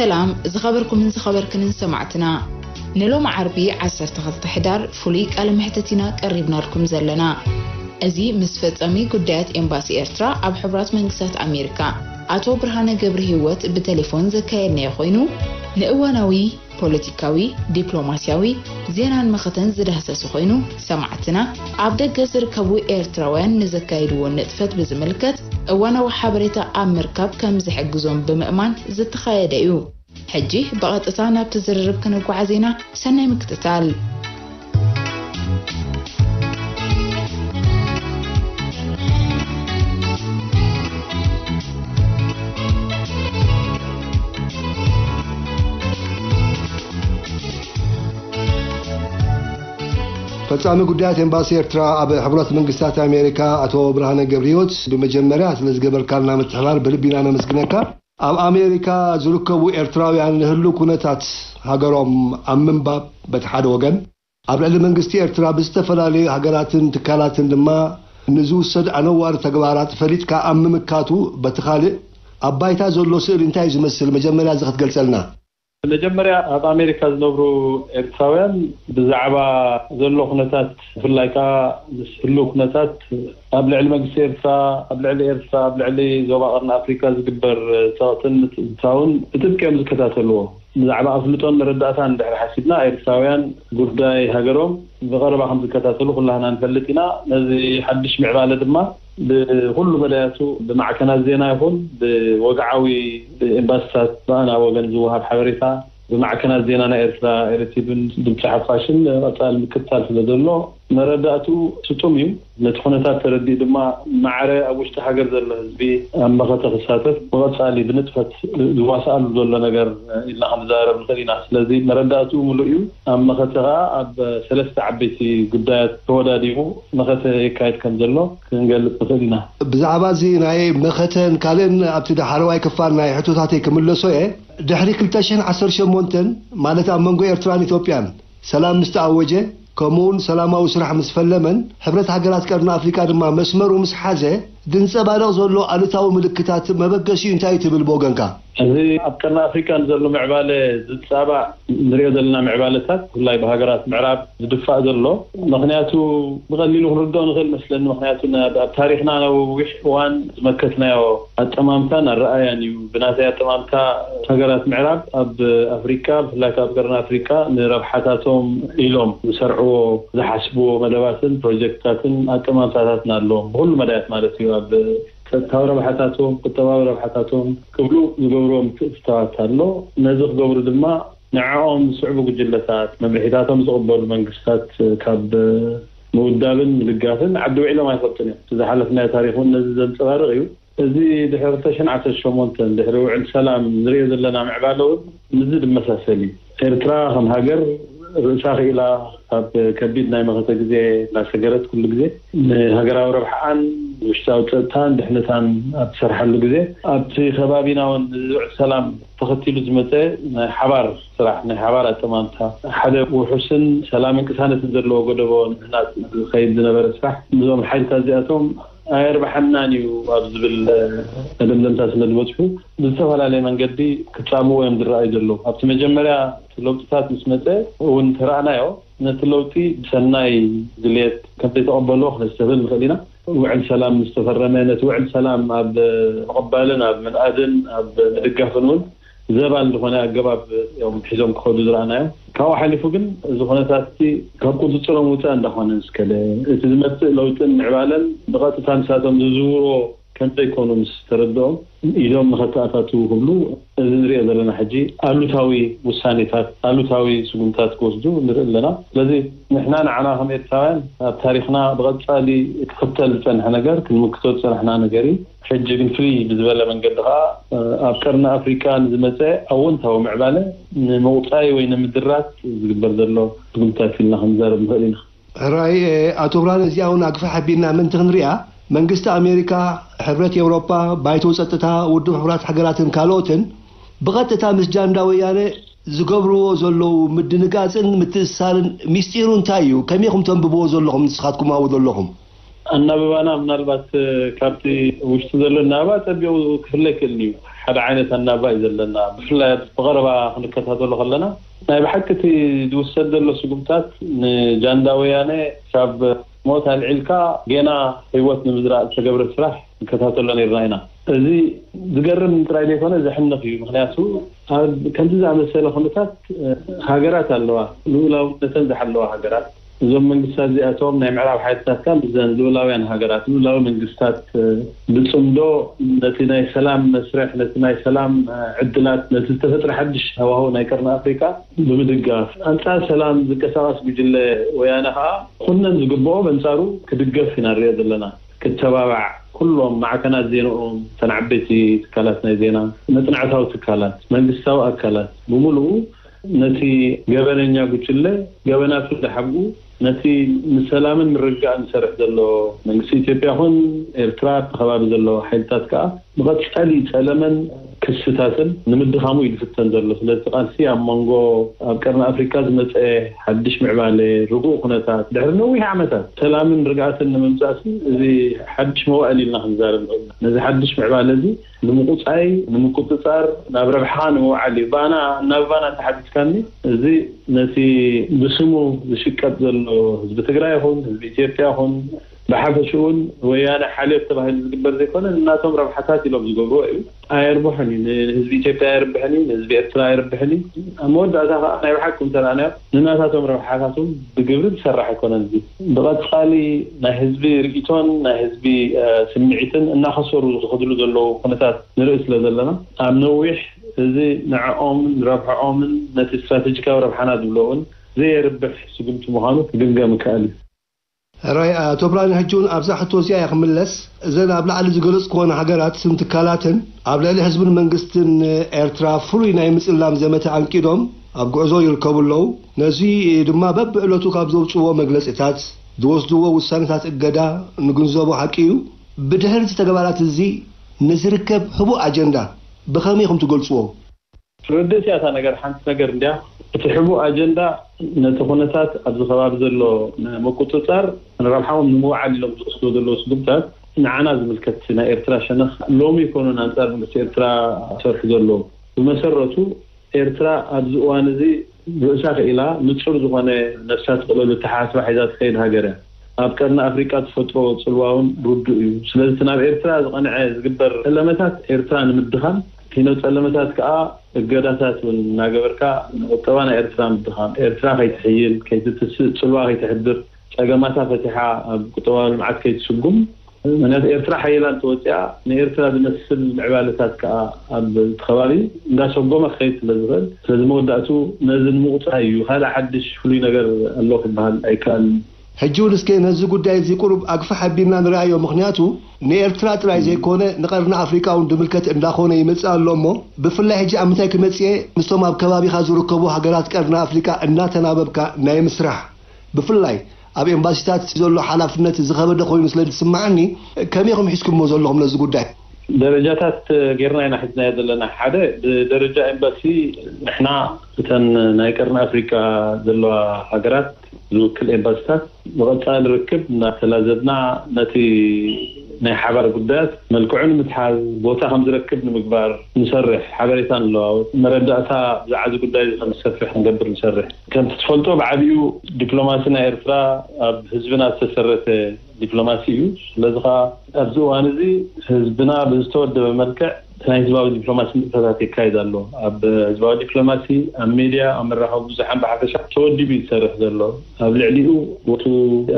ሰላም ዝኸበርኩምን ዝኸበርክንን ሰማዕትና፣ ንሎሚ ዓርቢ ዓሰርተ ክልተ ሕዳር ፍሉይ ቃለ መሕትት ኢና ቀሪብናልኩም ዘለና። እዚ ምስ ፈጻሚ ጉዳያት ኤምባሲ ኤርትራ ኣብ ሕቡራት መንግስታት ኣሜሪካ ኣቶ ብርሃነ ገብረ ህይወት ብቴሌፎን ዘካየድናዮ ኮይኑ፣ ንእዋናዊ ፖለቲካዊ፣ ዲፕሎማስያዊ፣ ዜናን መኸተን ዝዳህሰስ ኮይኑ፣ ሰማዕትና ኣብ ደገ ዝርከቡ ኤርትራውያን ንዘካይድዎ ንጥፈት ብዝምልከት እዋናዊ ሓበሬታ ኣብ ምርካብ ከም ዝሕግዞም ብምእማን ዝተኻየደ እዩ። ሕጂ ብቐጥታ ናብቲ ዝርርብ ክንጓዓዝ ኢና። ሰናይ ምክትታል። ፈጻሚ ጉዳያት ኤምባሲ ኤርትራ ኣብ ሕቡራት መንግስታት ኣሜሪካ ኣቶ ብርሃነ ገብረህይወት፣ ብመጀመርያ ስለ ዝገበርካልና ምትሕባር ብልቢ ኢና ነመስግነካ። ኣብ ኣሜሪካ ዝርከቡ ኤርትራውያን ንህሉ ኩነታት ሃገሮም ኣብ ምንባብ በቲ ሓደ ወገን፣ ኣብ ልዕሊ መንግስቲ ኤርትራ ብዝተፈላለዩ ሃገራትን ትካላትን ድማ ንዝውሰድ ኣነዋሪ ተግባራት ፈሊጥካ ኣብ ምምካቱ፣ በቲ ካልእ ኣብ ባይታ ዘሎ ስእሊ እንታይ እዩ ዝመስል? መጀመርያ እዚ ክትገልጸልና። መጀመርያ ኣብ ኣሜሪካ ዝነብሩ ኤርትራውያን ብዛዕባ ዘሎ ኩነታት፣ ብፍላይ ከኣ ምስ ህልው ኩነታት ኣብ ልዕሊ መንግስቲ ኤርትራ፣ ኣብ ልዕሊ ኤርትራ፣ ኣብ ልዕሊ ዞባ ቀርኒ ኣፍሪካ ዝግበር ጸቕጥን ምትእትታውን ብጥብቂ እዮም ዝከታተልዎ። ብዛዕባ ኣፍልጦን መረዳእታን እንድሕር ሓሲብና፣ ኤርትራውያን ጉዳይ ሃገሮም ብቐረባ ከም ዝከታተሉ ኩላህና ንፈልጥ ኢና። ነዚ ሓድሽ ምዕባለ ድማ ብኩሉ መዳያቱ፣ ብማዕከናት ዜና ይኹን ብወግዓዊ ኤምባሲታት ብኣና ወገን ዝወሃብ ሓበሬታ፣ ብማዕከናት ዜና ናይ ኤርትራ፣ ኤሪቲቪን ድምፂ ሓፋሽን ቀፃሊ ምክትታል ስለ ዘሎ፣ መረዳእቱ ስጡም እዩ። ነቲ ኩነታት ተረዲኡ ድማ ማዕረ ኣብ ውሽጢ ሃገር ዘሎ ህዝቢ ኣብ መኸተ ክሳተፍ ብቐፃሊ ብንጥፈት ዝዋስኣሉ ዘሎ ነገር ኢልና ክንዛረብ ንኽእል ኢና። ስለዚ መረዳእቱ ምሉእ እዩ። ኣብ መኸተ ኸኣ ኣብ ሰለስተ ዓበይቲ ጉዳያት ተወዳዲቡ መኸተ የካይድ ከም ዘሎ ክንገልጽ ንኽእል ኢና። ብዛዕባ እዚ ናይ መኸተን ካልእን ኣብቲ ዳሕረዋይ ክፋል ናይ ሕቶታተይ ክምለሶ እየ። ድሕሪ ክልተ ሽሕን ዓሰርተ ሸሞንተን፣ ማለት ኣብ መንጎ ኤርትራን ኢትዮጵያን ሰላም ምስ ተኣወጀ፣ ከምኡውን ሰላማዊ ስራሕ ምስ ፈለመን፣ ሕብረት ሃገራት ቀርኒ ኣፍሪቃ ድማ መስመሩ ምስ ሓዘ፣ ዝንጸባረቕ ዘሎ ኣሉታዊ ምልክታት መበገሲኡ እንታይ እዩ ትብል ብወገንካ? እዚ ኣብ ቀርኒ ኣፍሪቃ ንዘሎ ምዕባለ ዝጻባእ ንሪኦ ዘለና ምዕባለታት፣ ብፍላይ ብሃገራት ምዕራብ ዝድፋእ ዘሎ፣ ምኽንያቱ ብቐሊሉ ክንርድኦ ንኽእል መስለኒ። ምኽንያቱ ና-፣ ኣብ ታሪኽና ነዊሕ እዋን ዝመከትናዮ ኣጠማምታን ኣረኣያን እዩ። ብናተይ ኣጠማምታ፣ ሃገራት ምዕራብ ኣብ ኣፍሪቃ፣ ብፍላይ ከኣ ኣብ ቀርኒ ኣፍሪቃ፣ ንረብሓታቶም ኢሎም ዝሰርዕዎ፣ ዝሓስብዎ መደባትን ፕሮጀክትታትን ኣጠማምታታትን ኣለዎም። ብኹሉ መዳያት ማለት እዩ። ኣብ ጸጥታዊ ረብሓታቶም፣ ቁጠባዊ ረብሓታቶም ክብሉ ዝገብርዎ ምትእትታዋት ኣሎ። ነዚ ክገብሩ ድማ ንዕኦም ዝስዕቡ ጉጅለታት፣ መምርሒታቶም ዝቕበሉ መንግስታት ካብ ምውዳብን ምድጋፍን ዓዲ ውዒሎም ኣይፈልጡን እዮም። እቲ ዝሓለፍናዮ ታሪኽ እውን ነዚ ዘንጸባርቕ እዩ። እዚ ድሕሪ ክልተ ሽሕን ዓሰርተ ሸሞንተን፣ ድሕሪ ውዕል ሰላም ንሪኦ ዘለና ምዕባለ እውን ምስዚ ዝመሳሰል እዩ። ኤርትራ ከም ሃገር ርእሳ ክኢላ፣ ካብ ከቢድ ናይ መኸተ ግዜ እናሰገረት፣ ኩሉ ግዜ ንሃገራዊ ረብሓኣን ውሽጣዊ ጸጥታን ድሕነታን ኣብ ትሰርሓሉ ግዜ፣ ኣብቲ ከባቢና እውን ንዝውዕል ሰላም ተኸቲሉ ዝመጸ ናይ ሓባር ስራሕ፣ ናይ ሓባር ኣጠማምታ፣ ሓደ ውሑስን ሰላምን ቅሳነትን ዘለዎ ጎደቦ ንምህናጽ ዝኸይድ ዝነበረ ስራሕ፣ ምስዞም ሓይልታት እዚኣቶም ኣየርብሓናን እዩ ኣብ ዝብል መደምደምታ ስለ ዝበጽሑ፣ ብዝተፈላለየ መንገዲ ክጻምዎ እዮም ዝረኣዩ ዘለዉ። ኣብቲ መጀመርያ እቲ ለውጥታት ምስ መጸ እውን ተረኣናዮ። ነቲ ለውጢ ብሰናይ ድልየት ከም ዘይተቐበልዎ ክነስተብህል ንኽእል ኢና። ውዕል ሰላም ምስ ተፈረመ፣ ነቲ ውዕል ሰላም ኣብ ምቕባልን ኣብ ምንኣድን ኣብ ምድጋፍን እውን ዘባል ዝኾነ ኣገባብ እዮም ሒዞም ክኸዱ ዝረኣናዮም። ካብኡ ሓሊፉ ግን፣ እዚ ኩነታት እቲ ካብ ቁጽጽሮም ውጻእ እንዳኾነ ምስ ከደ፣ እቲ ዝመጽእ ለውጥን ምዕባለን ብቐጥታ ንሳቶም ዝዝውሮ ከም ዘይኮኑ ምስ ተረድኦም፣ ኢዶም ንኸተኣታትዉ ክብሉ፣ እዚ ንሪኦ ዘለና ሕጂ ኣሉታዊ ውሳኔታት፣ ኣሉታዊ ስጉምታት ክወስዱ ንርኢ ኣለና። ስለዚ ንሕና ንዓና ከም ኤርትራውያን ኣብ ታሪኽና ብቐጻሊ ክኽተል ዝጸንሐ ነገር፣ ክንምክቶ ዝጸናሕና ነገር እዩ። ሕጂ ግን ፍልይ ብዝበለ መንገዲ ኸኣ ኣብ ቀርኒ ኣፍሪቃ ንዝመጸ ኣወንታዊ ምዕባለ ንምቑጻይ ወይ ንምድራት ዝግበር ዘሎ ስጉምታት ኢልና ክንዛረብ ንኽእል ኢና። ሕራይ፣ ኣቶ ብርሃነ፣ እዚኣ እውን ኣግፍሕ ኣቢልና ምእንቲ ክንሪኣ፣ መንግስቲ ኣሜሪካ፣ ሕብረት ኤውሮጳ፣ ባይቶ ጸጥታ፣ ውድብ ሕቡራት ሃገራትን ካልኦትን ብቐጥታ ምስ ጃንዳ ወያነ ዝገብርዎ ዘለዉ ምድንጋጽን ምትእስሳርን ሚስጢሩ እንታይ እዩ? ከመይ ኢኹም ተንብብዎ ዘለኹም ንስኻትኩም ኣብኡ ዘለኹም? ኣናብባና ምናልባት ካብቲ ውሽጢ ዘሎ ኣናብባ ጸቢቑ ክፍለ ይክእል እዩ። ሓደ ዓይነት ኣናብባ እዩ ዘለና። ብፍላይ ብቐረባ ክንከታተሎ ከለና ናይ ብሓቂ እቲ ዝውሰድ ዘሎ ስጉምታት ንጃንዳ ወያነ ካብ ሞት ኣልዒልካ ጌና ህይወት ንምዝራእ ዝተገብረ ስራሕ ንከታተሎ ነርና ኢና። እዚ ዝገርም ጥራይ ዘይኮነ ዘሕንኽ እዩ። ምክንያቱ ኣብ ከምዚ ዝኣመሰለ ኩነታት ሃገራት ኣለዋ፣ ልኡላውነተን ዝሓለዋ ሃገራት። እዞም መንግስታት እዚኣቶም ናይ ምዕራብ ሓይልታት ካብ ዘን ልኡላውያን ሃገራት፣ ልኡላዊ መንግስታት ብጽምዶ ነቲ ናይ ሰላም መስርሕ፣ ነቲ ናይ ሰላም ዕድላት፣ ነቲ ዝተፈጥረ ሓድሽ ሃዋህው ናይ ቀርኒ ኣፍሪካ ብምድጋፍ፣ ኣንጻር ሰላም ዝንቀሳቐስ ጉጅለ ወያነ ከዓ ኩነን ዝግብኦ በንጻሩ ክድገፍ ኢና ንሪኦ ዘለና። ክተባባዕ፣ ኩሎም ማዕከናት ዜንኦም፣ እተን ዓበይቲ ትካላት ናይ ዜና፣ መጽናዕታዊ ትካላት፣ መንግስታዊ ኣካላት ብምሉኡ ነቲ ገበነኛ ጉጅለ ገበናቱ ዝሓብኡ፣ ነቲ ንሰላምን ምርግጋእን ዝሰርሕ ዘሎ መንግስቲ ኢትዮጵያ ኹን ኤርትራ፣ ኣብቲ ከባቢ ዘሎ ሓይልታት ከዓ ብቐጻሊ ጸለመን ክስታትን ንምድኻሙ እዩ ዝፍተን ዘሎ። ስለዚ ቃልሲ ኣብ መንጎ ኣብ ቀርኒ ኣፍሪካ ዝመጸ ሓድሽ ምዕባለ፣ ርጉእ ኩነታት፣ ድሕሪ ነዊሕ ዓመታት ሰላምን ርግኣትን ንምምጻእሲ እዚ ሓድሽ መዋእል ኢልና ክንዛረብ ንኽእል ኢና። ነዚ ሓድሽ ምዕባለ እዚ ንምቁጻይ፣ ንምቁጽጻር፣ ናብ ረብሓኻ ንምውዓል እዩ። ባና፣ ናብ ባና ተሓቲትካኒ፣ እዚ ነቲ ብስሙ ዝሽቀጥ ዘሎ ህዝቢ ትግራይ ይኹን ህዝቢ ኢትዮጵያ ይኹን ብሓፈሽኡ እውን ወያነ ሓልዮት ተባሂሉ ዝግበር ዘይኮነ፣ ንናቶም ረብሓታት ኢሎም ዝገብርዎ እዩ። ኣየርብሖን እዩ። ንህዝቢ ኢትዮጵያ ኣየርብሕን እዩ፣ ንህዝቢ ኤርትራ ኣየርብሕን እዩ። ኣብ መወዳእታ ከዓ ናይ ብሓቂ እንተረኣናዮ፣ ንናታቶም ረብሓታቶም ብግብሪ ዝሰራሕ ኣይኮነን። እዚ ብቐጻሊ ናይ ህዝቢ ርእይቶን ናይ ህዝቢ፣ እ፣ ስምዒትን እናኸሰሩ ዝኸድሉ ዘለዉ ኩነታት ንርኢ ስለ ዘለና፣ ኣብ ነዊሕ እዚ ንዕኦምን ረብሕኦምን ነቲ ስትራቴጂካዊ ረብሓና ዝብሎ እውን ዘየርብሕ ስጉምቲ ምዃኑ ክግምገም ይከኣል እዩ። ሕራይ ኣቶ ብርሃን፣ ሕጂ እውን ኣብዛ ሕቶ እዚኣ እየ ክምለስ። እዘን ኣብ ላዕሊ ዝገለጽክወን ሃገራት ስም ትካላተን ኣብ ልዕሊ ህዝብን መንግስትን ኤርትራ ፍሉይ ናይ ምጽላም ዘመተ ኣንቂዶም ኣብ ጉዕዞ ይርከቡ ኣለዉ። ነዚ ድማ በብዕለቱ ካብ ዘውጽእዎ መግለጺታት፣ ዝወስድዎ ውሳኔታት እገዳ ንግንዘቦ ሓቂ እዩ። ብድሕሪ እዚ ተግባራት እዚ ንዝርከብ ህቡእ ኣጀንዳ ብኸመይ ኢኹም ትገልጽዎ? ርድእቲ እያ እታ ነገር፣ ሓንቲ ነገር እንድያ። እቲ ሕቡእ ኣጀንዳ ነቲ ኩነታት ኣብዚ ከባቢ ዘሎ ንምቁጽጻር ንረብሓኦም ንምውዓል ኢሎም ዝወስድዎ ዘለዉ ስጉምታት ንዓና ዝምልከት፣ ናይ ኤርትራ ሸነኽ ሎሚ ኣይኮኑን ኣንጻር መንግስቲ ኤርትራ ዝሰርሑ ዘለዉ። ብመሰረቱ ኤርትራ ኣብዚ እዋን እዚ ርእሳ ክኢላ ንጹር ዝኾነ ነብሳ ትቕለሉ ኣተሓሳስባ ሒዛ ትኸይድ ሃገር እያ። ኣብ ቀርኒ ኣፍሪቃ ትፈጥሮ ጽልዋ እውን ርዱእ እዩ። ስለዚ እቲ ናብ ኤርትራ ዝቐንዐ ዝግበር ጠለመታት ኤርትራ ንምድኻም፣ ኪኖ ጸለመታት ከኣ እገዳታት እውን እናገበርካ ንቁጠባ ናይ ኤርትራ ምድኻም፣ ኤርትራ ከይትሕይል፣ ከይትትስእ፣ ጽልዋ ከይትሕድር፣ ጸገማታ ፈቲሓ ኣብ ቁጠባዊ ልምዓት ከይትስጉም። ምክንያቱ ኤርትራ ሓይላ እንተወፂኣ ንኤርትራ ዝመስል ምዕባለታት ከኣ ኣብ እቲ ከባቢ እንዳሰጎመ ክኸይድ ስለ ዝኽእል፣ ስለዚ መወዳእቱ ነዚ ንምቁፃይ እዩ። ካልእ ሓድሽ ፍሉይ ነገር ኣሎ ክበሃል ኣይከኣልን። ሕጂ እውን እስከ ነዚ ጉዳይ እዚ ቁሩብ ኣግፍሕ ኣቢልና ንርኣዮ። ምኽንያቱ ንኤርትራ ጥራይ ዘይኮነ ንቐርኒ ኣፍሪቃ እውን ዝምልከት እንዳኾነ ይመጽእ ኣሎ እሞ፣ ብፍላይ ሕጂ ኣብ ምንታይ ክመጽእ እየ፣ ምስቶም ኣብ ከባቢኻ ዝርከቡ ሃገራት ቀርኒ ኣፍሪቃ እናተናበብካ ናይ ምስራሕ፣ ብፍላይ ኣብ ኤምባሲታት ዘሎ ሓላፍነት ዝኸበደ ኮይኑ ስለ ዝስምዓኒ፣ ከመይ ኢኹም ሒዝኩሞ ዘለኹም ነዚ ጉዳይ? ደረጃታት ጌርና ኢና ሒዝናዮ ዘለና። ሓደ፣ ብደረጃ ኤምባሲ ንሕና እተን ናይ ቀርኒ ኣፍሪካ ዘለዋ ሃገራት ዝውክል ኤምባሲታት ብቐጻሊ ርክብ እናተላዘብና ነቲ ናይ ሓባር ጉዳያት መልክዑ ንምትሓዝ፣ ቦታ ከም ዝረክብ ንምግባር ንሰርሕ፣ ሓበሬታ ንለዋወጥ፣ መረዳእታ ብዛዕባ እዚ ጉዳይ እዚ ከም ዝሰፍሕ ክንገብር ንሰርሕ። ከምቲ ትፈልጦ ብዓቢኡ ዲፕሎማሲ ናይ ኤርትራ ኣብ ህዝብና ዝተሰረተ ዲፕሎማሲ እዩ። ስለዚ ኸዓ ኣብዚ እዋን እዚ ህዝብና ብዝተወደበ መልክዕ ናይ ህዝባዊ ዲፕሎማሲ ንጥፈታት የካይድ ኣሎ። ኣብ ህዝባዊ ዲፕሎማሲ፣ ኣብ ሜድያ፣ ኣብ መራኸቢ ብዙሓን ብሓፈሻ ተወዲቡ እዩ ዝሰርሕ ዘሎ። ኣብ ልዕሊኡ ቦቱ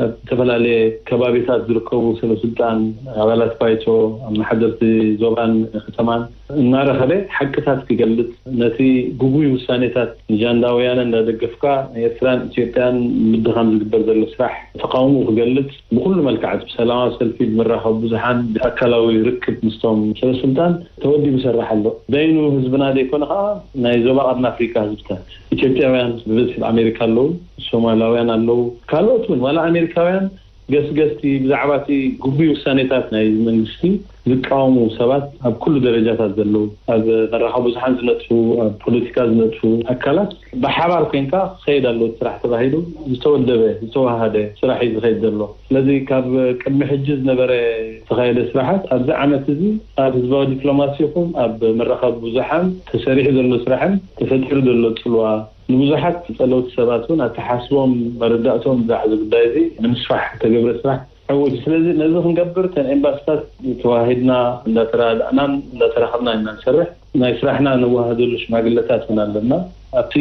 ኣብ ዝተፈላለየ ከባቢታት ዝርከቡ ሰበ ስልጣን፣ ኣባላት ባይቶ፣ ኣመሓደርቲ ዞባን ከተማን እናረኸበ ሓቅታት ክገልጽ፣ ነቲ ግጉይ ውሳኔታት ንጃንዳ ወያነ እንዳደገፍካ ንኤርትራን ኢትዮጵያን ምድኻም ዝግበር ዘሎ ስራሕ ተቃውሞ ክገልጽ ብኩሉ መልክዓት፣ ብሰላማዊ ሰልፊ፣ ብመራኸቢ ብዙሓን፣ ብኣካላዊ ርክብ ምስቶም ሰበ ስልጣን ተወዲቡ ይሰርሕ ኣሎ። በይኑ ህዝብና ዘይኮነ ከዓ ናይ ዞባ ቀርኒ ኣፍሪካ ህዝብታት፣ ኢትዮጵያውያን ብብዝሒ ኣብ ኣሜሪካ ኣለዉ፣ ሶማላውያን ኣለዉ፣ ካልኦት እውን ዋላ ኣሜሪካውያን ገስገስቲ ብዛዕባ እቲ ግጉይ ውሳኔታት ናይ መንግስቲ ዝቃወሙ ሰባት ኣብ ኩሉ ደረጃታት ዘለዉ፣ ኣብ መራኸቢ ብዙሓን ዝነጥፉ፣ ኣብ ፖለቲካ ዝነጥፉ ኣካላት ብሓባር ኮይንካ ክኸይድ ኣለዎ እቲ ስራሕ ተባሂሉ ዝተወደበ ዝተዋሃደ ስራሕ እዩ ዝኸይድ ዘሎ። ስለዚ ካብ ቅድሚ ሕጂ ዝነበረ ዝተኻየደ ስራሓት ኣብዚ ዓመት እዚ ኣብ ህዝባዊ ዲፕሎማሲ ይኹን ኣብ መራኸቢ ብዙሓን ተሰሪሑ ዘሎ ስራሕን ተፈጢሩ ዘሎ ፅልዋ ንብዙሓት ጸለውቲ ሰባት እውን ኣተሓስቦም መረዳእቶም ብዛዕባ እዚ ጉዳይ እዚ ንምስፋሕ ዝተገብረ ስራሕ ዕዉት እዩ። ስለዚ ነዚ ክንገብር እተን ኤምባስታት ተዋሂድና እንዳተረዳእናን እንዳተራኸብና ኢና ንሰርሕ። ናይ ስራሕና ነዋህደሉ ሽማግለታት እውን ኣለና። ኣብቲ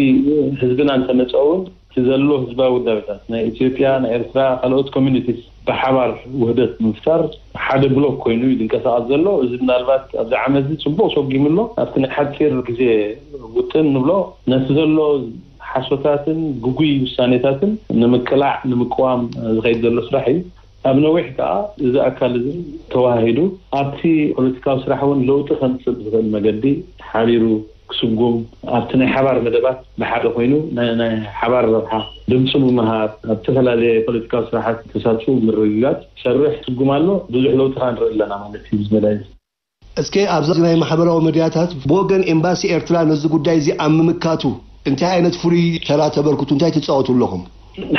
ህዝብና እንተመፀ እውን እቲ ዘሎ ህዝባዊ ውዳቤታት ናይ ኢትዮጵያ፣ ናይ ኤርትራ፣ ካልኦት ኮሚኒቲስ ብሓባር ውህደት ምፍጣር ሓደ ብሎክ ኮይኑ እዩ ዝንቀሳቐስ ዘሎ። እዚ ምናልባት ኣብዚ ዓመት እዚ ፅቡቅ ሰጉሙ ኣሎ። ኣብቲ ናይ ሓፂር ግዜ ውጥን ንብሎ ነቲ ዘሎ ሓሶታትን ግጉይ ውሳኔታትን ንምቅላዕ ንምቅዋም ዝኸይድ ዘሎ ስራሕ እዩ። ኣብ ነዊሕ ከዓ እዚ ኣካል እዚ ተዋሂዱ ኣብቲ ፖለቲካዊ ስራሕ እውን ለውጢ ከምፅእ ብዝኽእል መገዲ ሓቢሩ ክስጉም ኣብቲ ናይ ሓባር መደባት ብሓደ ኮይኑ ናይ ናይ ሓባር ረብሓ ድምፁ ብምሃብ ኣብ ዝተፈላለየ ፖለቲካዊ ስራሓት ተሳትፉ ብምርግጋፅ ሰርሕ ትስጉም ኣሎ። ብዙሕ ለውጢ ከዓ ንርኢ ኣለና ማለት እዩ። ዝመዳይ እስከ ኣብዚ ናይ ማሕበራዊ መድያታት ብወገን ኤምባሲ ኤርትራ ነዚ ጉዳይ እዚ ኣብ ምምካቱ እንታይ ዓይነት ፍሉይ ተራ ተበርክቱ እንታይ ትፃወቱ ኣለኹም?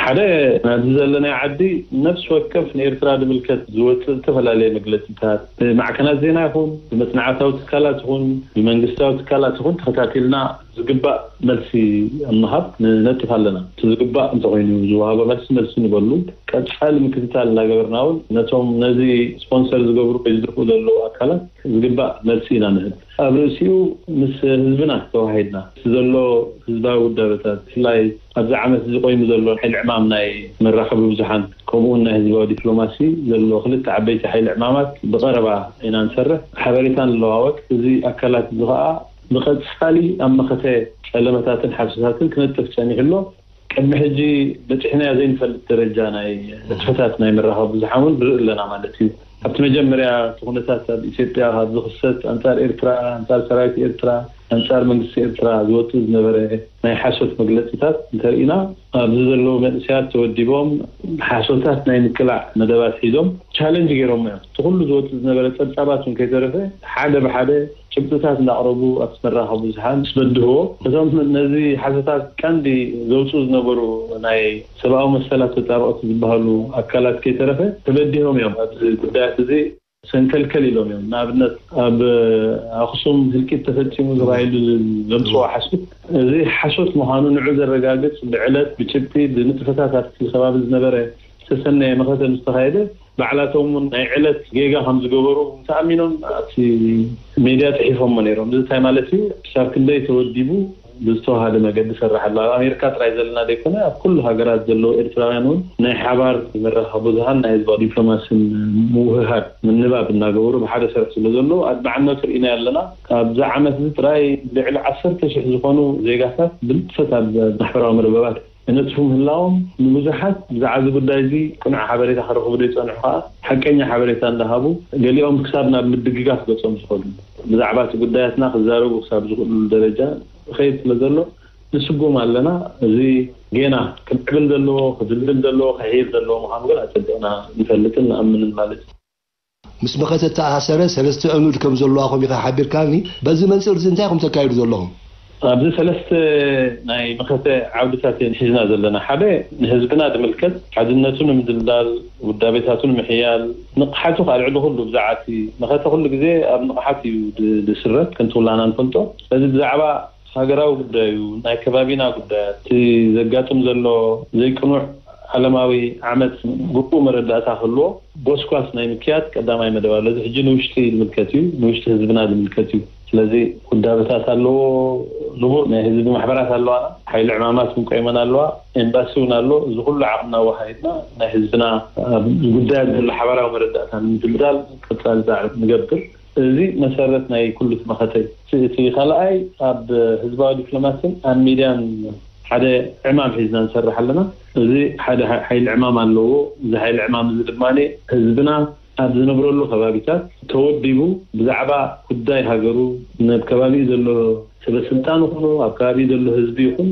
ሓደ ናብዚ ዘለናይ ዓዲ ነፍሲ ወከፍ ንኤርትራ ዝምልከት ዝወፅእ ዝተፈላለየ መግለፂታት ብማዕከናት ዜና ይኹን ብመፅናዕታዊ ትካላት ይኹን ብመንግስታዊ ትካላት ይኹን ተኸታቲልና ዝግባእ መልሲ ኣብ ምሃብ ንነጥፍ ኣለና። እቲ ዝግባእ እንተኾይኑ ዝወሃቦ መልሲ መልሲ ንበሉ። ቀፃሊ ምክትታል እናገበርና እውን ነቶም ነዚ ስፖንሰር ዝገብሩ ወይ ዝድርፉ ዘለዉ ኣካላት ዝግባእ መልሲ ኢና ንህብ። ኣብ ርእሲኡ ምስ ህዝብና ተዋሂድና እቲ ዘሎ ህዝባዊ ውዳበታት ብፍላይ ኣብዚ ዓመት እዚ ቆይሙ ዘሎ ሓይሊ ዕማም ናይ መራኸቢ ብዙሓን ከምኡውን ናይ ህዝባዊ ዲፕሎማሲ ዘሎ ክልተ ዓበይቲ ሓይሊ ዕማማት ብቐረባ ኢና ንሰርሕ፣ ሓበሬታ ንለዋወጥ። እዚ ኣካላት እዚ ከዓ ብቐፃሊ ኣብ መኸተ ፀለመታትን ሓብስታትን ክነጥፍ ፀኒሑ ኣሎ። ቅድሚ ሕጂ በፂሕናዮ ዘይንፈልጥ ደረጃ ናይ ንጥፈታት ናይ መራኸቢ ብዙሓን እውን ንርኢ ኣለና ማለት እዩ። ኣብቲ መጀመርያ እቲ ኩነታት ኣብ ኢትዮጵያ ካብ ዝኽሰት ኣንፃር ኤርትራ፣ ኣንፃር ሰራዊት ኤርትራ፣ ኣንፃር መንግስቲ ኤርትራ ዝወፅእ ዝነበረ ናይ ሓሶት መግለፂታት እንተርኢና ኣብዚ ዘለዉ መንእሰያት ተወዲቦም ሓሶታት ናይ ምቅላዕ መደባት ሒዞም ቻለንጅ ገይሮሞ እዮም። እቲ ኩሉ ዝወፅእ ዝነበረ ፀብፃባት እውን ከይተረፈ ሓደ ብሓደ ጭብጥታት እንዳቕረቡ ኣብቲ መራኸቢ ብዙሓን ምስ በድህዎ እቶም ነዚ ሓሶታት ቀንዲ ዘውፅኡ ዝነበሩ ናይ ሰብኣዊ መሰላት ተጣበቕቲ ዝበሃሉ ኣካላት ከይተረፈ ተበዲሆም እዮም። ኣብዚ ጉዳያት እዚ ሰንከልከል ኢሎም እዮም። ንኣብነት ኣብ ኣኽሱም ህልቂት ተፈፂሙ ተባሂሉ ዘምፅዎ ሓሶት እዚ ሓሶት ምዃኑ ንዑ ዘረጋግፅ ብዕለት ብጭብጢ ብንጥፈታት ኣብቲ ከባቢ ዝነበረ ዝተሰነየ መኸተ ምስ ተኻየደ ባዕላቶም እውን ናይ ዕለት ጌጋ ከም ዝገበሩ ተኣሚኖም ኣብቲ ሜድያ ፅሒፎሞ ነይሮም። እዚ እንታይ ማለት እዩ? ክሳብ ክንደይ ተወዲቡ ብዝተዋሃደ መገዲ ይሰርሕ ኣሎ። ኣብ ኣሜሪካ ጥራይ ዘለና ዘይኮነ ኣብ ኩሉ ሃገራት ዘለዉ ኤርትራውያን እውን ናይ ሓባር መራኸቢ ብዙሃን ናይ ህዝባዊ ዲፕሎማስን ምውህሃድ ምንባብ እናገበሩ ብሓደ ይሰርሑ ስለ ዘለዉ ኣድማዕነቱ ርኢናዮ ኣለና። ኣብዚ ዓመት እዚ ጥራይ ልዕሊ ዓሰርተ ሽሕ ዝኾኑ ዜጋታት ብንጥፈት ኣብ ማሕበራዊ መርበባት ይነጥፉ ምህላዎም ንብዙሓት ብዛዕባ እዚ ጉዳይ እዚ ቅኑዕ ሓበሬታ ክረኽቡ ዘይፀንሑ ከዓ ሓቀኛ ሓበሬታ እንዳሃቡ ገሊኦም ክሳብ ናብ ምድግጋፍ ገፆም ዝኸዱ ብዛዕባ እቲ ጉዳያትና ክዛረቡ ክሳብ ዝኽእሉሉ ደረጃ ይኸይድ ስለ ዘሎ ንስጉም ኣለና። እዚ ጌና ክምዕብል ዘለዎ ክድልድል ዘለዎ ክሕይል ዘለዎ ምዃኑ ግን ኣፀቢቕና ንፈልጥን ንኣምንን ማለት እዩ። ምስ መኸተ እተኣሳሰረ ሰለስተ ዕኑድ ከም ዘለዋኹም ኢኻ ሓቢርካኒ። በዚ መንፅር እዚ እንታይ ኢኹም ተካይዱ ዘለኹም? ኣብዚ ሰለስተ ናይ መኸተ ዓውድታት እየን ሒዝና ዘለና። ሓደ ንህዝብና ዝምልከት ሓድነቱ ንምድልዳል፣ ውዳቤታቱ ንምሕያል፣ ንቕሓቱ ካብ ልዕሊ ኩሉ ብዛዕባ እቲ መኸተ ኩሉ ግዜ ኣብ ንቕሓት እዩ ድ- ዝስረት ከምቲ ኩላና ንፈልጦ። ስለዚ ብዛዕባ ሃገራዊ ጉዳዩ፣ ናይ ከባቢና ጉዳያት፣ እቲ ዘጋጥም ዘሎ ዘይቅኑዕ ዓለማዊ ዓመት ግቡእ መረዳእታ ክህልዎ ጎስጓስ ናይ ምክያድ ቀዳማይ መደብ ኣሎ። እዚ ሕጂ ንውሽጢ ዝምልከት እዩ፣ ንውሽጢ ህዝብና ዝምልከት እዩ። ስለዚ ውዳበታት ኣለዎ፣ ንቡር ናይ ህዝቢ ማሕበራት ኣለዋና፣ ሓይሊ ዕማማት እውን ቆይመን ኣለዋ፣ ኤምባሲ እውን ኣሎ። እዚ ኩሉ ዓቕምና ኣወሃሂድና ናይ ህዝብና ኣብ ጉዳያት ዘሎ ሓባራዊ መረዳእታ ንምድልዳል ቀፃሊ ፃዕሪ ንገብር። እዚ መሰረት ናይ ኩሉ እቲ መኸተ እዩ። እቲ ካልኣይ ኣብ ህዝባዊ ዲፕሎማሲን ኣብ ሚድያን ሓደ ዕማም ሒዝና ንሰርሕ ኣለና። እዚ ሓደ ሓ- ሓይሊ ዕማም ኣለዎ። እዚ ሓይሊ ዕማም እዚ ድማ ህዝብና ኣብ ዝነብረሉ ከባቢታት ተወዲቡ ብዛዕባ ጉዳይ ሃገሩ ነብ ከባቢኡ ዘሎ ሰበስልጣን ይኹኑ ኣብ ከባቢኡ ዘሎ ህዝቢ ይኹን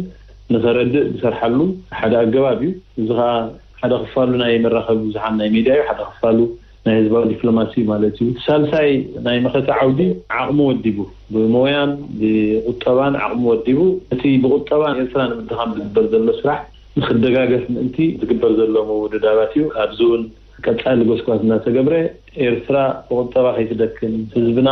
ንኸረድእ ዝሰርሓሉ ሓደ ኣገባብ እዩ። እዚ ከዓ ሓደ ክፋሉ ናይ መራኸቢ ብዙሓን ናይ ሚድያ እዩ፣ ሓደ ክፋሉ ናይ ህዝባዊ ዲፕሎማሲ ማለት እዩ። ሳልሳይ ናይ መኸተ ዓውዲ ዓቕሙ ወዲቡ፣ ብሞያን ብቁጠባን ዓቕሙ ወዲቡ፣ እቲ ብቁጠባ ኤርትራ ንምድኻም ዝግበር ዘሎ ስራሕ ንክደጋገፍ ምእንቲ ዝግበር ዘሎ ምውድዳባት እዩ። ኣብዚ እውን ቀጻሊ ጎስጓስ እናተገብረ ኤርትራ ብቁጠባ ከይትደክም ህዝብና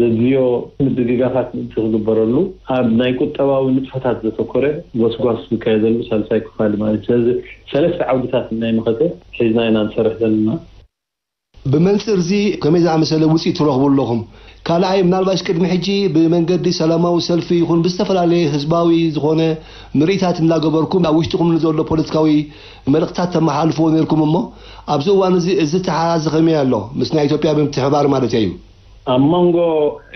ዘድልዮ ምድግጋፋት ምእንቲ ክግበረሉ ኣብ ናይ ቁጠባዊ ንጥፈታት ዘተኮረ ጎስጓስ ዝካየደሉ ሳልሳይ ክፋል ማለት እዩ። ስለዚ ሰለስተ ዓውድታት ናይ መኸተ ሒዝና ኢና ንሰርሕ ዘለና። ብመንፅር እዚ ከመይ ዝኣመሰለ ውፅኢት ትረኽቡ ኣለኹም? ካልኣይ፣ ምናልባሽ ቅድሚ ሕጂ ብመንገዲ ሰላማዊ ሰልፊ ይኹን ብዝተፈላለየ ህዝባዊ ዝኾነ ምርኢታት እናገበርኩም ኣብ ውሽጥኹም ንዘሎ ፖለቲካዊ መልእኽታት ተመሓልፍዎ ነርኩም እሞ ኣብዚ እዋን እዚ እዚ ተሓራዚ ከመይ ኣሎ? ምስ ናይ ኢትዮጵያ ብምትሕባር ማለት እዩ። ኣብ መንጎ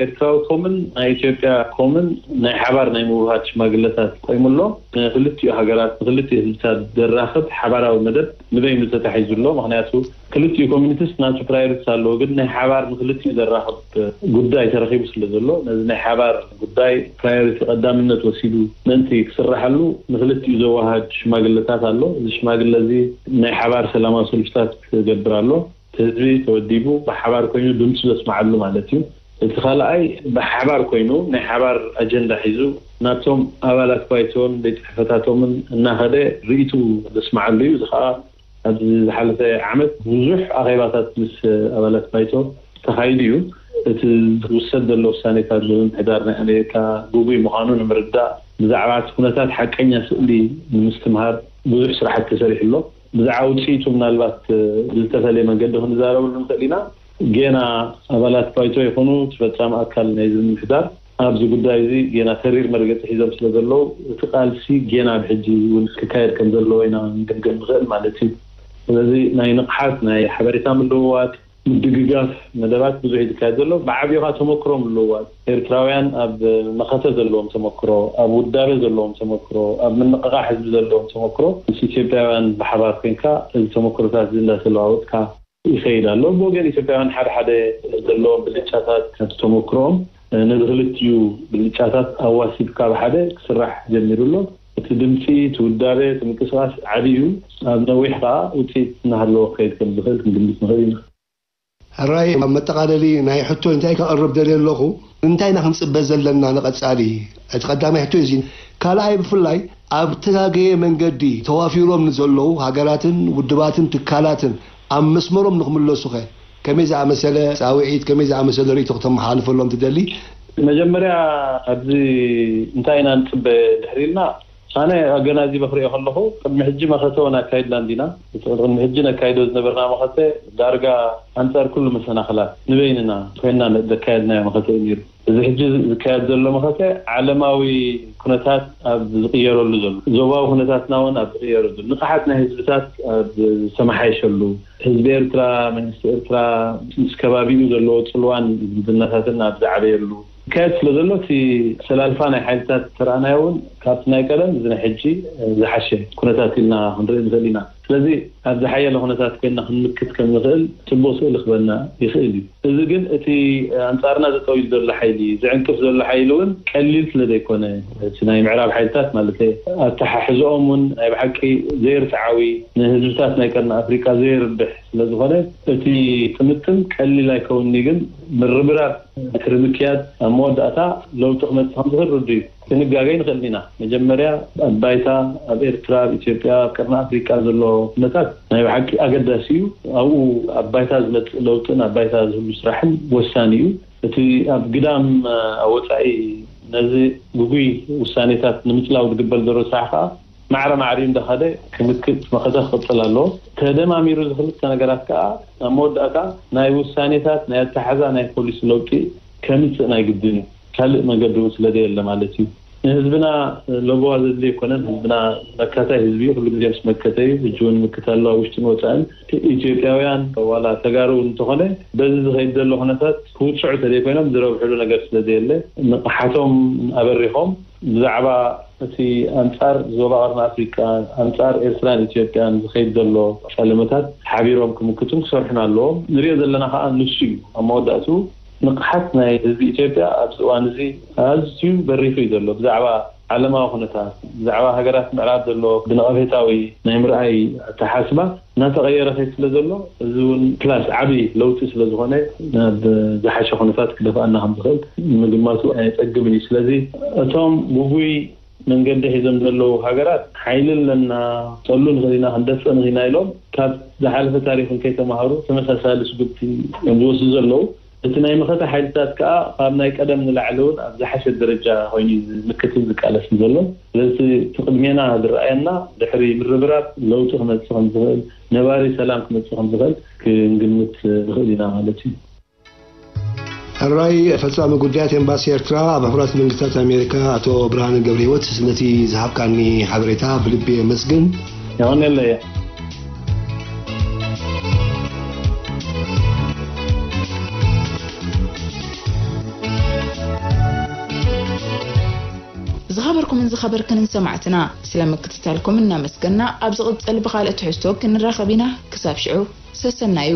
ኤርትራዊ ኮምን ናይ ኢትዮጵያ ኮምን ናይ ሓባር ናይ ምውሃድ ሽማግለታት ቆይሙ ኣሎ። ንክልቲኡ ሃገራት ንክልቲኡ ህዝብታት ዘራኽብ ሓባራዊ መደብ ንበይኑ ተታሒዙ ኣሎ። ምክንያቱ ክልቲኡ ኮሚኒቲስ ናቱ ፕራዮሪቲስ ኣለዎ፣ ግን ናይ ሓባር ንክልቲኡ ዘራኽብ ጉዳይ ተረኺቡ ስለ ዘሎ ነዚ ናይ ሓባር ጉዳይ ፕራዮሪቲ ቀዳምነት ወሲዱ ምእንቲ ክስራሓሉ ንክልቲኡ ዘወሃድ ሽማግለታት ኣሎ። እዚ ሽማግለ እዚ ናይ ሓባር ሰላማዊ ሰልፍታት ክገብር ኣሎ። ህዝቢ ተወዲቡ ብሓባር ኮይኑ ድምፁ ዘስማዓሉ ማለት እዩ። እቲ ካልኣይ ብሓባር ኮይኑ ናይ ሓባር ኣጀንዳ ሒዙ ናብቶም ኣባላት ባይቶን ቤት ፅሕፈታቶምን እናኸደ ርእይቱ ዘስማዓሉ እዩ። እዚ ከዓ ኣብዚ ዝሓለፈ ዓመት ብዙሕ ኣኼባታት ምስ ኣባላት ባይቶ ተኻይዱ እዩ። እቲ ዝውሰድ ዘሎ ውሳኔታት ብምምሕዳር ናይ ኣሜሪካ ግጉይ ምዃኑ ንምርዳእ ብዛዕባ እቲ ኩነታት ሓቀኛ ስእሊ ንምስትምሃር ብዙሕ ስራሕቲ ተሰሪሑ ኣሎ። ብዛዕባ ውፅኢቱ ምናልባት ብዝተፈለየ መንገዲ ክንዛረበሉ ንኽእል ኢና። ጌና ኣባላት ባይቶ ይኹኑ እቲ ፈፃሚ ኣካል ናይዚ ምምሕዳር ኣብዚ ጉዳይ እዚ ጌና ተሪር መርገፂ ሒዞም ስለ ዘለዉ እቲ ቃልሲ ጌና ብሕጂ እውን ክካየድ ከም ዘለዎ ኢና ንግምግም ንኽእል ማለት እዩ። ስለዚ ናይ ንቕሓት ናይ ሓበሬታ ምልውዋጥ ምድግጋፍ መደባት ብዙሕ እዩ ዝካየድ ዘሎ። ብዓብዩ ከዓ ተመክሮ ምልውዋጥ ኤርትራውያን ኣብ መኸተ ዘለዎም ተመክሮ፣ ኣብ ውዳበ ዘለዎም ተመክሮ፣ ኣብ ምንቕቓሕ ህዝቢ ዘለዎም ተመክሮ ምስ ኢትዮጵያውያን ብሓባር ኮይንካ እዚ ተመክሮታት እዚ እንዳተለዋወጥካ ይኸይድ ኣሎ። ብወገን ኢትዮጵያውያን ሓደ ሓደ ዘለዎም ብልጫታት ካብቲ ተመክሮኦም ነዚ ክልቲኡ ብልጫታት ኣዋሲብካ ብሓደ ክስራሕ ጀሚሩ ኣሎ። እቲ ድምፂ፣ እቲ ውዳበ፣ እቲ ምንቅስቃስ ዓብዩ ኣብ ነዊሕ ከዓ ውፅኢት እናሃለዎ ክኸይድ ከም ዝኽእል ክንግምት ንኽእል ኢና። ሕራይ ኣብ መጠቓለሊ ናይ ሕቶ እንታይ ከቕርብ ደልየ ኣለኹ፣ እንታይ ኢና ክንፅበ ዘለና ንቐፃሊ? እቲ ቀዳማይ ሕቶ እዩ እዚ። ካልኣይ ብፍላይ ኣብ ተጋገየ መንገዲ ተዋፊሮም ንዘለዉ ሃገራትን ውድባትን ትካላትን ኣብ መስመሮም ንክምለሱኸ ከመይ ዝኣመሰለ ፃውዒት ከመይ ዝኣመሰለ ርእይቶ ክተመሓላልፈሎም ትደሊ? መጀመርያ ኣብዚ እንታይ ኢና ንፅበ ድሕሪ ኢልና ኣነ ኣገናዚበ ክሪኦ ከለኹ ቅድሚ ሕጂ መኸተ እውን ኣካይድና እንዲና። እቲ ቅድሚ ሕጂ ነካይዶ ዝነበርና መኸተ ዳርጋ ኣንፃር ኩሉ መሰናኽላት ንበይንና ኮይንና ዘካየድናዮ መኸተ እዩ ነይሩ። እዚ ሕጂ ዝካየድ ዘሎ መኸተ ዓለማዊ ኩነታት ኣብ ዝቕየረሉ ዘሎ፣ ዞባዊ ኩነታትና እውን ኣብ ዝቕየረሉ፣ ንቕሓት ናይ ህዝብታት ኣብ ዝተመሓየሸሉ፣ ህዝቢ ኤርትራ፣ መንግስቲ ኤርትራ ምስ ከባቢኡ ዘለዎ ፅልዋን ዝምድናታትን ኣብ ዝዓበየሉ ይካየድ ስለ ዘሎ እቲ ሰላልፋ ናይ ሓይልታት ተረኣናዮ እውን ካብቲ ናይ ቀደም እዚ ናይ ሕጂ ዝሓሸ ኩነታት ኢልና ክንርኢ ንኽእል ኢና። ስለዚ ኣብ ዝሓየለ ኩነታት ኮይንና ክንምክት ከም ንኽእል ፅቡቕ ስእሊ ክበና ይኽእል እዩ። እዚ ግን እቲ ኣንፃርና ዘጠውዩ ዘሎ ሓይሊ፣ ዝዕንቅፍ ዘሎ ሓይሊ እውን ቀሊል ስለ ዘይኮነ እቲ ናይ ምዕራብ ሓይልታት ማለት ኣተሓሕዝኦም እውን ናይ ብሓቂ ዘይርትዓዊ ንህዝብታት ናይ ቀርኒ ኣፍሪቃ ዘይርብሕ ስለ ዝኾነ እቲ ጥምጥም ቀሊል ኣይከውንኒ ግን ምርብራብ ድሕሪ ምክያድ ኣብ መወዳእታ ለውጢ ክመፅእ ከም ዝኽእል ርዱ እዩ። ክንጋገይ ንኽእል ኢና። መጀመርያ ኣብ ባይታ ኣብ ኤርትራ ኣብ ኢትዮጵያ ኣብ ቀርኒ ኣፍሪቃ ዘሎ ኩነታት ናይ ብሓቂ ኣገዳሲ እዩ። ኣብኡ ኣብ ባይታ ዝመፅእ ለውጥን ኣብ ባይታ ዝህሉ ስራሕን ወሳኒ እዩ። እቲ ኣብ ግዳም ኣብ ወፃኢ ነዚ ግጉይ ውሳኔታት ንምፅላው ዝግበር ዘሎ ስራሕ ከዓ ማዕረ ማዕሪኡ እንዳኸደ ክምክት መኸተ ክቕፅል ኣለዎ። ተደማሚሩ እዚ ክልተ ነገራት ከዓ ኣብ መወዳእታ ናይ ውሳኔታት ናይ ኣተሓዛ ናይ ፖሊሲ ለውጢ ከምፅእ ናይ ግድን እዩ። ካልእ መንገዲ እውን ስለ ዘየለ ማለት እዩ። ንህዝብና ለበዋ ዘድሊ ኣይኮነን። ህዝብና መካታይ ህዝቢ እዩ። ኩሉ ግዜ ምስ መከተ እዩ። ሕጂ እውን ምክት ኣሎ ኣብ ውሽጥን ወፃእን። ኢትዮጵያውያን ዋላ ተጋሩ እንተኾነ በዚ ዝኸይድ ዘሎ ኩነታት ክውፅዑ ተዘይኮይኖም ዝረብሕሉ ነገር ስለ ዘየለ ንቕሓቶም ኣበሪኾም ብዛዕባ እቲ ኣንጻር ዞባ ቀርኒ ኣፍሪቃ ኣንጻር ኤርትራን ኢትዮጵያን ዝኸይድ ዘሎ ጸለመታት ሓቢሮም ክምክቱን ክሰርሑን ኣለዎም። ንሪኦ ዘለና ከኣ ንሱ እዩ። ኣብ መወዳእትኡ ንቕሓት ናይ ህዝቢ ኢትዮጵያ ኣብዚ እዋን እዚ ኣዝዩ በሪኹ እዩ ዘሎ። ብዛዕባ ዓለማዊ ኩነታት፣ ብዛዕባ ሃገራት ምዕራብ ዘሎ ብነቐፌታዊ ናይ ምርኣይ ኣተሓስባ እናተቐየረ ከይድ ስለ ዘሎ፣ እዚ እውን ፕላስ ዓቢ ለውጢ ስለ ዝኾነ፣ ናብ ዝሓሸ ኩነታት ክደፍኣና ከም ዝኽእል ምግማቱ ኣየጸግምን እዩ። ስለዚ እቶም ግጉይ መንገዲ ሒዞም ዘለዉ ሃገራት፣ ሓይሊ ኣለና፣ ጸሉ ንኽእል ኢና፣ ክንደፍእ ንኽእል ኢና ኢሎም ካብ ዝሓለፈ ታሪኽን ከይተማሃሩ ተመሳሳሊ ስጉምቲ እዮም ዝወስዱ ዘለዉ። እቲ ናይ መኸተ ሓይልታት ከኣ ካብ ናይ ቀደም ንላዕሊ እውን ኣብ ዝሓሸ ደረጃ ኮይኑ እዩ ዝምክትን ዝቃለስን ዘሎ። ስለዚ እቲ ቅድሜና ዝረኣየና ድሕሪ ምርብራብ ለውጢ ክመጽእ ከም ዝኽእል፣ ነባሪ ሰላም ክመጽእ ከም ዝኽእል ክንግምት ንኽእል ኢና ማለት እዩ። ሕራይ ፈጻሚ ጉዳያት ኤምባሲ ኤርትራ ኣብ ሕቡራት መንግስታት ኣሜሪካ ኣቶ ብርሃነ ገብረ ህይወት፣ ነቲ ዝሃብካኒ ሓበሬታ ብልቢ የመስግን። የቐንየለይ። ዝኸበርኩምን ዝኸበርክንን ሰማዕትና፣ ስለ ምክትታልኩም እናመስገና፣ ኣብ ዝቕጽል ብኻልእ ትሕዝቶ ክንራኸብ ኢና። ክሳብ ሽዑ፣ ሰሰናዩ።